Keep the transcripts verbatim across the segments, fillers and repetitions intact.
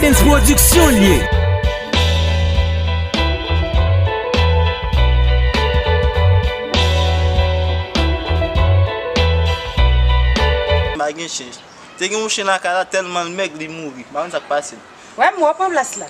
Dance Production l ye. M pa gen chen. Te gen yon chen lakay la, tèlman l mèg, li mouri. M pa konn sa k pase l. Wè m wè w pran plas la.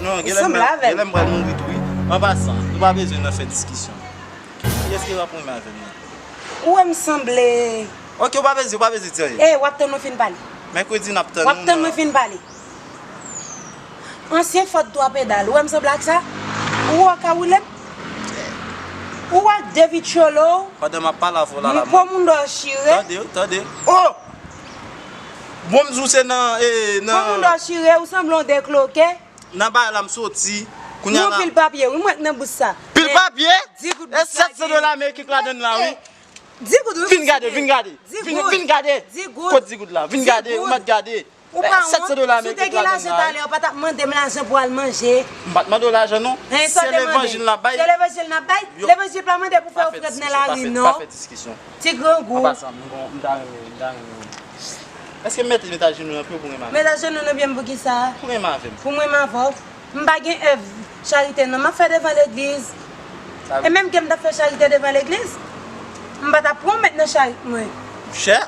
Non, ou sanble avè l. Genlè m pral mouri tou, wi. An pasan, nou pa bezwen nan fè diskisyon. Kiyès ki w ap renmen avè m nan? Ou wè m sanble. Ok, ou pa bezwen, ou pa bezwen di anyen. E, w ap tann mwen fin pale. Mèkredi, n ap tann ou nan. W ap tann mwen fin pale. Ansyen fòt twa pedal. Ou wè m sanble ak sa? Ou wè w ka woule m? Ou wè ak de vitcholo? Pandan m ap pale avè w la, la, m pran moun dò chire. Tande, tande. Oh! Bon, m di w se nan, e, nan. Pran moun dò chire, ou sanble yon dekloke. Nan bagay la m soti. Kounye a la. Yon pil papye, wi, mwen k nan bous sa. Pil papye? Di goud bous la. E sèt san dola ameriken k ladann la, wi. Di goud, wi. Vin gade, vin gade. Vin, vin gade. Di goud. Kot di goud la? Vin gade, ou mèt gade. Ou pa wont? Si w te gen lajan talè, ou pa t ap mande m lajan pou al manje. M pa t mande w lajan, non. Se levanjil n ap bay. Se levanjil n ap bay? Levanjil pa mande pou fè ofrann nan lari, non. Pa fè diskisyon. Ti grangou. An pasan, m gon, m ta renmen, m ta renmen. Èske m mèt met ajenou nan pye w pou renmen avè m? Met ajenou nan pye m pou ki sa? Pou renmen avè m. Pou m renmen avè w? M pa gen èv charite non, m ap fè devan legliz. E menm ke m t ap fè charite devan legliz, m pa t ap pran w met nan charit mwen. Monchè,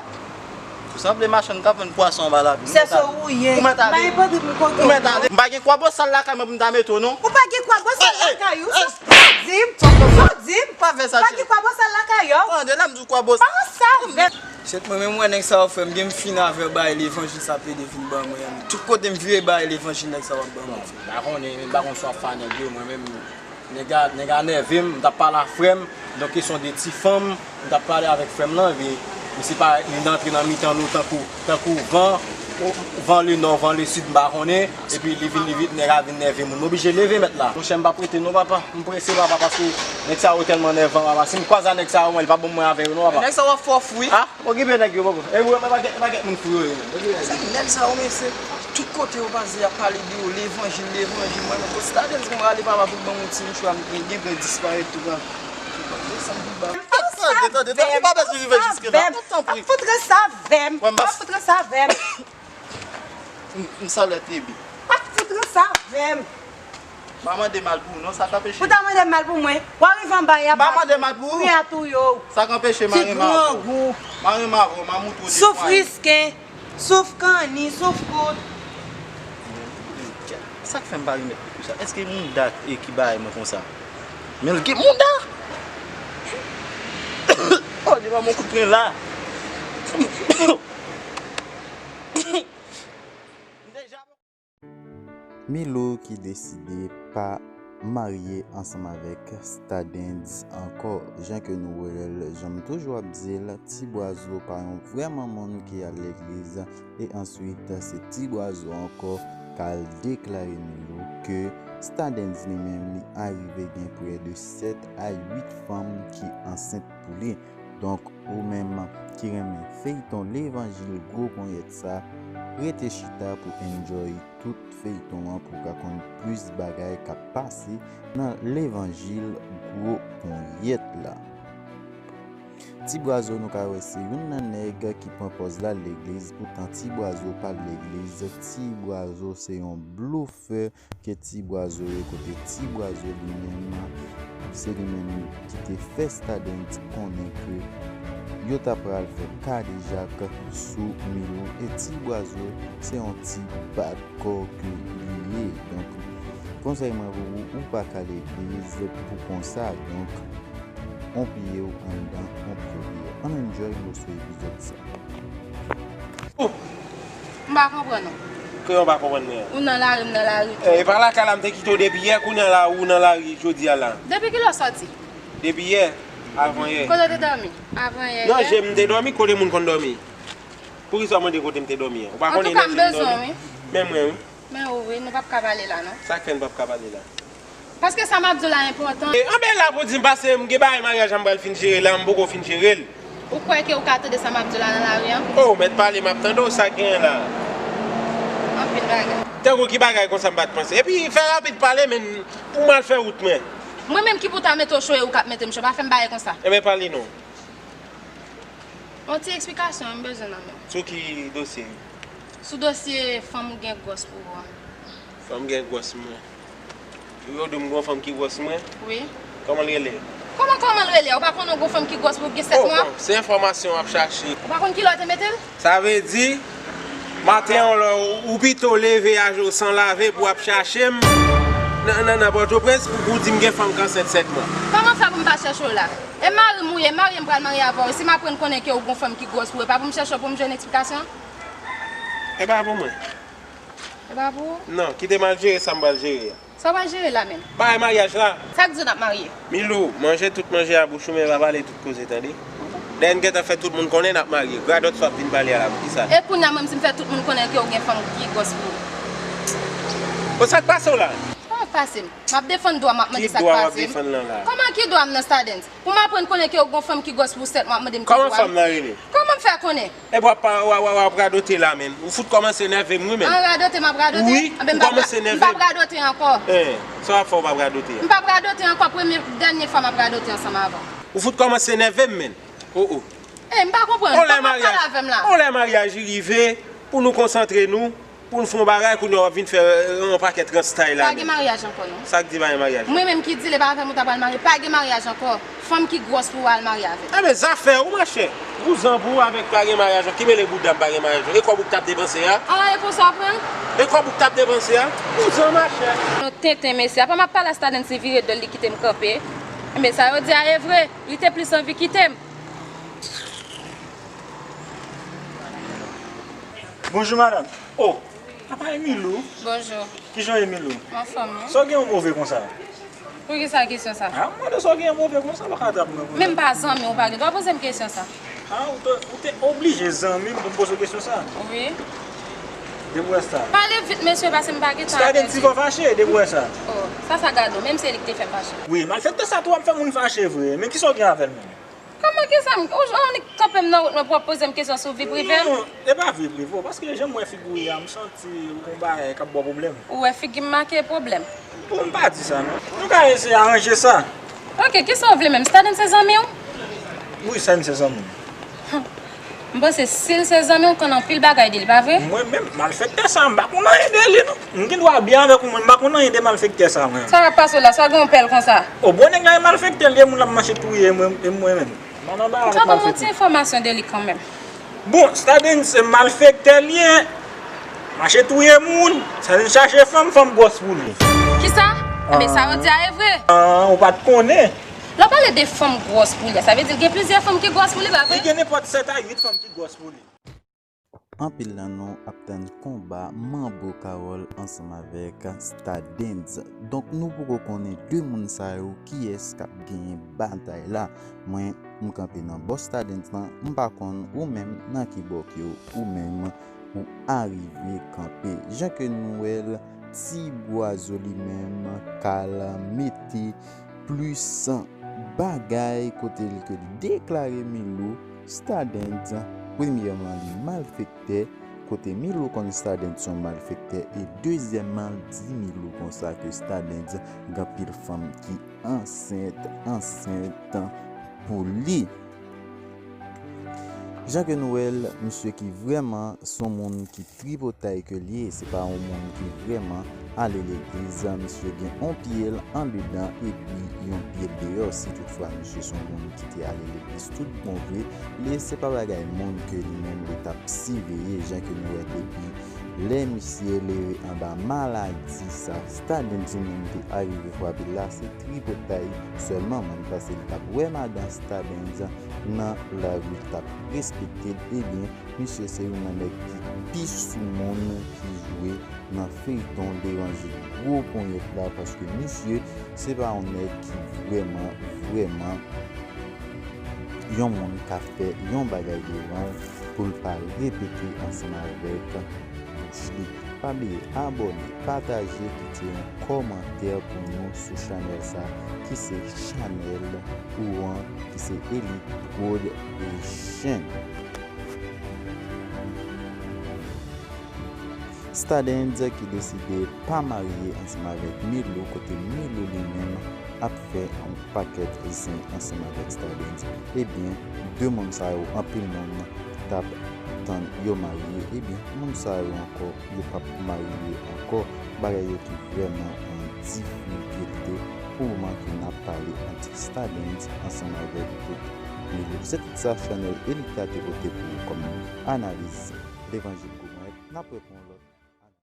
ou sanble machann k ap vann pwason anba lavi. Sè sa ou ye. Ou mèt ale. M pa gen pòdri pou m kote w non. Ou mèt ale. M pa gen kwa bosal lakay mwen pou m ta mete w non. Ou pa gen kwa bosal lakay ou? Sa w di m? Sa w di m? Pa fè sa cheri. Pa gen kwa bosal lakay ou? Tande, lè m di w kwa bosal. Pa sa vè. Shit, mwen menm wè nèg sa yo fè m gen m fin avè bay levanjil sa plede vin ban mwen. Tout kote m vire bay levanjil nèg sa yo ap ban mwen. M pa konnen, m pa konn sa w ap fè nèg yo, mwen menm, nèg a, nèg a nève m, m t ap pale a frè m, donk kesyon de ti fanm, m t ap pale avèk frè m lan, epi misye pa, li antre nan mitan nou tankou, tankou van, van le nò, van le sid, m pa konnen, epi li vin, li vin, nèg a vin nève moun. M oblije leve mèt la. Monchè, m p ap rete non, papa. M prese, papa, paske nèg sa yo tèlman nèvan, papa. Si m kwaze a nèg sa yo, mwen, li p ap ban mwen avè yo non, papa. Nèg sa yo ap fè w fou, wi. Ah, okipe nèg yo, papa. E mwen, mwen pa gen, pa gen moun fou yo ye, men. Okipe nèg yo. Sa nèg sa yo, men, se tout kote yo pase, y ap pale de yo, levanjil, levanjil. Mwen, men, kot Stardens, mwen prale papa pou ban mwen ti mouchwa, m gen, gen dwa disparèt tou, pa. Desann pi ba. Tande, tande, tande, ou pa bezwen rive jiske la. Tanpri. Foutre sa vè m. Foutre sa vè m. M, m salye Tebi. Pa foutre sa vè m. M pa mande mal pou ou non, sa k anpeche. Ou ta mande mal pou mwen. W a rive anba, y a pa. M pa mande mal pou ou. Pri a touye w. Sa k anpeche m a renmen avè w. Ti grangou. M a renmen avè w, m a moutre w de pwen. Souf risken, souf kanni, souf kout. Sa k fè m pa remèt li konsa? Èske mouda e ki bay mwen konsa? Men l gen mouda! Oh, li ban m yon kout pwen la. Milo ki deside pa marye ansanm avèk Stardens ankò. Jan ke nou wè l, jan m toujou ap di l, Ti Bwazo pa yon vrèman moun ki al legliz. E answit, se Ti Bwazo ankò k al deklare Milo ke Stardens li menm li arive gen prè de sèt a uit fanm ki ansent pou li. Donk, ou menm ki renmen feyton Levanjil gwo ponyèt sa, rete chita pou enjoy tout feyton an pou w ka konn plis bagay k ap pase nan Levanjil gwo ponyèt la. Ti Bwazo, nou ka wè se youn nan nèg ki pran pòz l al legliz, poutan Ti Bwazo pa al legliz. Ti Bwazo se yon blofè ke Ti Bwazo ye, kote Ti Bwazo li menm, se li menm ki te fè Stardens konnen ke yo ta pral fè kadejak sou Milo. E Ti Bwazo se yon ti bad kò ke li ye. Donk, konsèy mwen pou ou, ou pa ka legliz pou konsa. Donk, on pye w anndan, on pye w deyò. Ann enjoy moso epizòd sa. M pa konprann ou. Kòman w pa konprann mwen? Ou nan lari, m nan lari tou. E pa lakay la m te kite w depi yè, kounye a la ou nan lari jodi a la. Depi kilè w sòti? Depi yè, avan yè. Kote w te dòmi? Avan yè. Nan je m te dòmi, kote moun konn dòmi? Poukisa w mande kote m te dòmi an? Ou pa konnen nan je m dòmi? Antouka, m bezwen w, wi. Men mwen, wi. Men ou, wi, nou p ap ka pale la, non. Sa k fè n p ap ka pale la? Paske sa m ap di w la enpòtan. E, anben la pou di m pase, m gen bagay maryaj la m pral fin jere la, m poko fin jere l. Ou kwè ke ou ka tande sa m ap di w la nan lari an? O, ou mèt pale, m ap tande w, sa k genyen la? Anpil bagay. Tankou ki bagay konsa m pa t panse? Epi, fè rapid pale, men pou m al fè wout mwen. Mwen menm ki pou ta mete w cho e ou k ap mete m cho, pa fè m bagay konsa. Enben, pale non. Yon ti eksplikasyon, m bezwen nan men w. Sou ki dosye? Sou dosye fanm ou gen gwòs pou ou an. Fanm gen gwòs mwen. Yo di m gon fanm ki gwòs mwen. Wi. Kòman l rele? Kòman, kòman l rele? Ou pa konnen yon fanm ki gwòs pou gen sèt mwa? Oh, bon, se enfòmasyon w ap chache. Ou pa konn kilè w te mete l? Sa vle di, maten an lè ou pito leve a je w san lave pou w ap chache m nan, nan, nan Pòtoprens pou, pou w di m gen fanm k ansent sèt mwa. Kòman fè pou m pa chèche w la? E mari m ou ye, marye m pral marye avè w. Si m aprann konnen ke ou gon fanm ki gwòs pou ou, e pa pou m chèche w pou m jwenn eksplikasyon? E pa pou mwen. E pa pou ou? Non, kite m al jere sa m pral jere a. Sa w pral jere la menm? Bagay maryaj la. Sa k di w n ap marye? Milou, manje tout manje a bouch ou men pa pale tout koze tande. Dayè n gentan fè tout moun konnen n ap marye. Radòt sa w ap vin pale a la pou kisa? E kounye a menm si m fè tout moun konnen ke w gen fanm ki gwòs pou ou? Bon sa k pase w la? Kòman k pase m? M ap defann dwa m ap mande sa k pase m. Ki dwa w ap defann lan la? Kòman ki dwa m nan Stardens? Pou m aprann konnen ke w gon fanm ki gwòs pou w sèt mwa w ap mande m ki dwa m? Kòman fanm nan rele? Kòman m fè konnen? Ebyen w ap w ap w ap radote la menm. Ou fout kòmanse nève m wi menm. An radote m ap radote? Wi, ou kòmanse nève m. M p ap radote ankò. Hein, sa w ap fè ou p ap radote a? M p ap radote ankò, premye, dènye fwa m ap radote ansanm avè w. Ou fout kòmanse nève m menm. Oh oh. Hey, m pa konprann. Kòman w ap pale avè m la? On lè maryaj rive, pou nou konsantre nou, pou n fè yon bagay, kounye a w ap vin fè yon pakèt rans tay la menm. Pa gen maryaj ankò non. Sa k di pa gen maryaj? Mwen menm ki di l e pa avè m ou ta pral marye, pa gen maryaj ankò. Fanm ki gwòs pou w al marye avè l. Enben zafè w machè. Vouzan pou w avèk pa gen maryaj ankò. Ki mele bouda m pa gen maryaj ankò? E kòb ou k t ap depanse a? An e konsa w pran l? E kòb ou k t ap depanse a? Vouzan machè. Yon tenten mesye. Apa m ap pale a Stardens li vire do l li kite m kanpe. Enben sa yo di a e vre. Li te plis anvi kite m. Bonjou madanm. Oh, apa e Milou? Bonjou. Kijan w ye Milou? M anfòm wi. Sa w gen yon move konsa? Poukisa kesyon sa? A, m mande sa w gen yon move konsa, w pa ka trap mwen konsa. Men m pa zanmi w, ou pa gen dwa poze m kesyon sa. A, ou te, ou te oblije zanmi m pou m poze w kesyon sa? Wi. Depi w wè sa. Pale vit mesye, paske m pa gen tan avè li. Stardens ti fò fache, depi w wè sa. Oh, sa sa gade w, menm se li ki te fè m fache. Wi, malfektè sa tou ap fè moun fache vre, men kisa w gen avè l menm? Kòman kisa m, ou, ou annik kanpe m nan wout mwen pou w ap poze m kesyon sou vi prive m? Non, e pa vi prive w, paske jan m wè figi w ye a, m santi ou gon bagay k ap ba w pwoblèm. Ou wè figi m make pwoblèm? Bon, m pa di sa non. Nou ka eseye aranje sa. Oke, kisa w vle menm? Stardens se zanmi w? Wi, Stardens se zanmi m. M panse si l se zanmi w, w konn anpil bagay de li, pa vre? Mwen menm, malfektè sa a, m pa konn anyen de li non. M gen dwa byen avèk ou, men m pa konn anyen de malfektè sa a, mwen. Sa k ap pase w la? Sa w gen yon pèl konsa? O, bon, nèg la e malfektè, li e moun l ap mache touye, e mwen, e mwen menm. M pa nan bagay avèk malfektè. Ou kapab ban m yon ti enfòmasyon de li kanmenm. Bon, Stardens se malfektè l ye. Mache touye moun, Stardens chache fanm, fanm gwòs pou li. Kisa? Enben, sa yo di a e vre. An, ou pa t konnen. Lè w pale de fanm gwòs pou li a, sa vle di l gen plizyè fanm ki gwòs pou li, pa vre? Li gen nenpòt sèt a uit fanm ki gwòs pou li. Anpil nan nou ap tann konba Manbo Carole ansanm avèk Stardens. Donk nou poko konnen de moun sa yo kiyès k ap genyen batay la. Mwen, m kanpe nan bò Stardens lan, m pa konn ou menm nan ki bò ke ou menm ou arive kanpe. Jan ke nou wè l, Ti Bwazo li menm, Kalamite, plis bagay kote l ke l deklare Milou, Stardens, premyèman li malfektè, kote Milou konn Stardens se yon malfektè, e dezyèmman l di Milou konsa ke Stardens gen anpil fanm ki ansent, ansent pou li. Jan ke nou wè l, misye ki vrèman se yon moun ki tripotay ke l ye, se pa yon moun ki vrèman ale legliz, misye gen yon pye l andedan epi yon pye l deyò. Si toutfwa misye se yon moun ki te ale legliz tout bon vre, li se pa bagay moun ke li menm li t ap siveye, jan ke nou wè depi lè misye leve anba maladi sa Stardens li menm te arive frape l la, se tripotay sèlman, mwen m panse li t ap wè madan Stardens nan lari, li t ap respekte l, ebyen, misye se youn nan nèg ki pi sou moun ki jwe nan feyton Deranje gwo ponyèt la, paske misye se pa yon nèg ki vrèman, vrèman yon moun k ap fè yon bagay devan l pou l pa repete ansanm avèk bouch li. Pa bliye abòne, pataje, kite yon kòmantè pou nou sou chanèl sa ki se chanèl ou an, ki se Elite Production. Stardens ki deside pa marye ansanm avèk Milou, kote Milou li menm ap fè yon pakèt zen ansanm avèk Stardens. Ebyen, de moun sa yo, anpil moun t ap tann yo marye, ebyen, moun sa yo ankò, yo p ap marye ankò. Bagay yo ki vrèman an difikilte pou moman ke n ap pale ant Stadens ansanm avèk tout Milo. Se tout sa chanèl Elita te pote pou ou kòm analiz levanjil Gomèt. N ap wè pou yon lòt.